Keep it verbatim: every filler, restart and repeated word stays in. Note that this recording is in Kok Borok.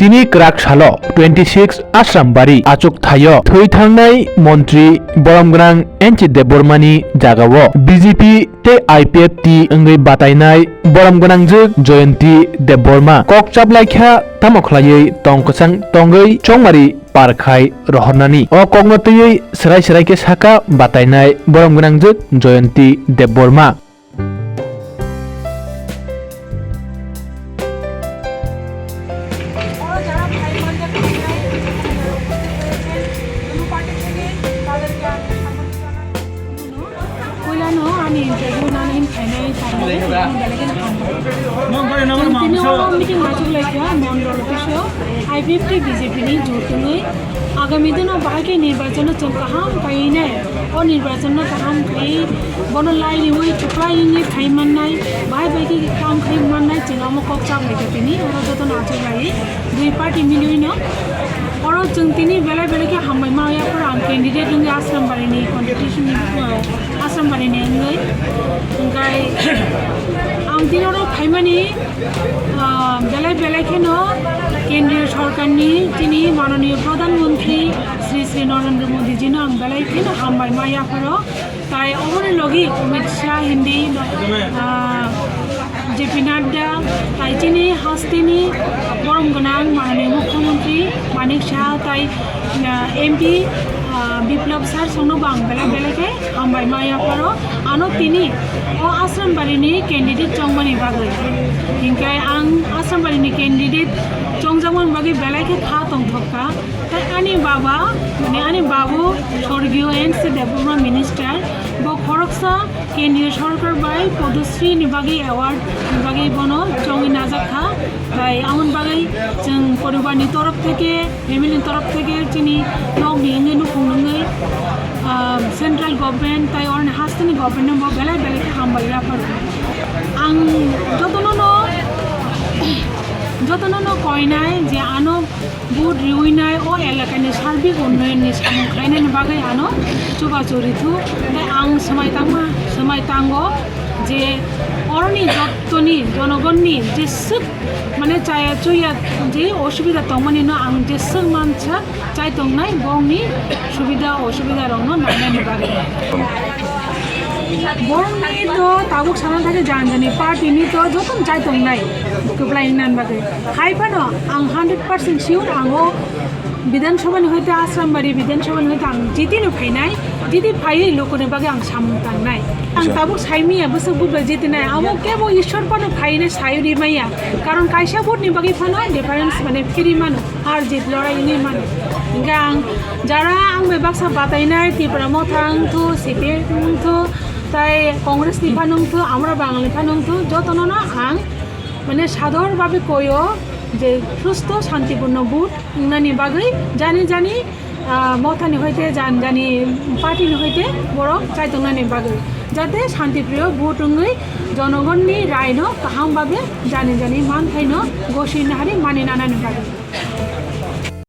Tini kwrak salo twenty six Asrambari achuk thaio thwi thangnai montri borom gwnang N C Debbarmani jagao B J P tei I P F T wngwi batainai borom gwnangjwk Jayanti Debbarma kok chaplaikha tamo khlaiwi tong kwchang tongwi chongmari par khai rohornani. O kokno twiwi swrai swrai khe saka batainai borom gwnangjwk Jayanti Debbarma. পয়লানো আমি ইন্টারভিউ নানাইন খাইনাই খাইনাই বেলেগ বেলেগ খাইনাই। Tini oro meeting achuk laikha mondol office o I P F T B J P ni jotoni agami dino bahai khe nirbachon o chwng kaham khainai. O nirbachon no kaham khai bono lai riwi chuklai wngwi khai mannai, bahai bai khe kam khai mannai, chwng omo kok chap laikha tini oro jotono achuk lai dui party miliwi no. Oro chwng tini belai belai khe hambai ma ya phuru ang candidate wngwi Asrambari ni competition ni, uh, Asrambari ni wngwi. Hwnkhe ang tini oro phaimani, ah, belai belai kheno kendriya sorkarni chini mananiya Pradhan Mantri Shri Shri Narendra Modi jino ang belai kheno hambai ma yapharo. Tai oboni logi Amit Shah hindi, ah, J P Nadda, tai chini hasteni borom gwnang mananiya Mukhyamantri Manik Saha tai, ah, M P, ah, Biplab sir songno bo ang belai belai khe hambai ma yapharo. Ano tini o Asrambari ni candidate chongmani bagwi. Hinkhe ang Asrambari ni candidate chongjakmani bagwi belai khe kha tongthok kha. Tai ani baba, mane ani babu Sorgiyo N C Debbarma minister, bo khoroksa kendriya sorkar bai Padma Shri ni bagwi award ni bagwi bono chongwi najak kha. Tai amoni bagwi chwng poribar ni torof theke, family ni torof theke, chini nok ni wngwi nukhung wngwi, ah, central government tai oroni hasteni government no bo belai belai khe hambai yapharo. Ang jotono no, jotono no koinai je ano vote riwinai o elakani sarbik unnoyonni samung khlainani bagwi ano chubachu rithu. Tai ang swmai tangma, swmai tango je oroni jottoni jonogonni jeswk mane chaya chuya je osubida tongmani no ang jeswk mansa chai tongnai bongni subida osubida rokno nainani bagwi. Borokni to tabuk sana thake jani jani party ni to jotono chai tongnai kwplai wngna bagwi. Hai phano ang hundred percent sure ang o Bidhan Sabha ni hoite Asrambari Bidhan Sabha ni hoite ang jiti no phainai, jiti phaiwi loko ni bagwi ang samung tangnai. Ang tabuk saimaya bwswk bubra jiti nai, amo kebo Ishwar phano phainai sayuri maya. Karon kaisa vote ni bagwi phano difference mane phiri mano. Har jit lorai wngwi mano. Hinkhe ang jara ang bai baksa batainai Tipra Motha wngthu, C P I M wngthu, tai Congress ni phano wngthu, Amra Bangal ni phano wngthu, jotono no ang mane sador babe koyo je susto santipurno vote wngnani bagwi jani jani, ah, Motha ni hoite jani jani party ni hoite borok chaitongnani bagwi jate santipriyo vote wngwi jonogonni rai no kaham babe jani jani manthai no gosi nahari mani nanani bagwi.